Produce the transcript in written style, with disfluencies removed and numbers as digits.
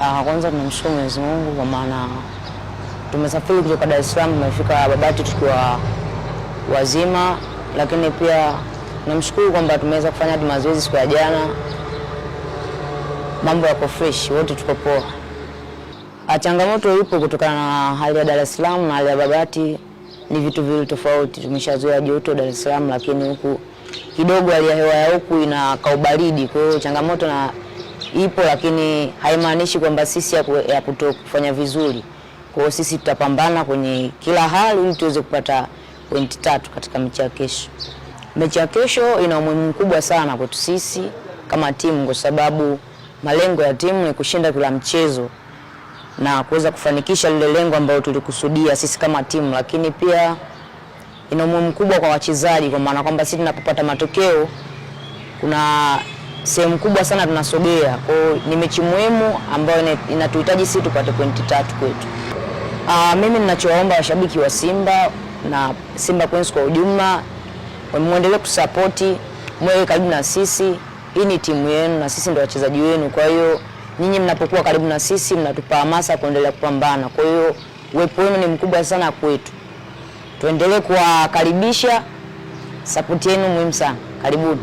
Kwanza tunamshukuru Mwenyezi Mungu kwa maana tumesafiri kutoka Dar es Salaam tumefika Babati tukiwa wazima, lakini pia namshukuru kwamba tumeweza kufanya hadi mazoezi siku ya jana, mambo yako fresh, wote tuko poa. Changamoto ipo kutokana na hali ya Dar es Salaam na hali ya Babati ni vitu viwili tofauti. Tumeshazoea joto Dar es Salaam, lakini huku kidogo hali ya hewa ya huku ina kaubaridi, kwa hiyo changamoto na ipo, lakini haimaanishi kwamba sisi ya kutofanya vizuri. Kwa hiyo sisi tutapambana kwenye kila hali ili tuweze kupata pointi 3 katika mechi ya kesho. Mechi ya kesho ina umuhimu mkubwa sana kwetu sisi kama timu, kwa sababu malengo ya timu ni kushinda kila mchezo na kuweza kufanikisha lile lengo ambalo tulikusudia sisi kama timu, lakini pia ina umuhimu mkubwa kwa wachezaji, kwa maana kwamba sisi tunapopata matokeo kuna sehemu kubwa sana tunasogea. Kwa hiyo ni mechi muhimu ambayo inatuhitaji sisi tupate pointi 3 kwetu. Mimi ninachowaomba washabiki wa Simba na Simba Queens kwa ujumla, muendelee kusapoti, mwe karibu na sisi. Hii ni timu yenu na sisi ndio wachezaji wenu. Kwa hiyo nyinyi mnapokuwa karibu na sisi mnatupa hamasa kuendelea kupambana. Kwa hiyo uwepo wenu ni mkubwa sana kwetu. Tuendelee kuwakaribisha, support yenu muhimu sana. Karibuni.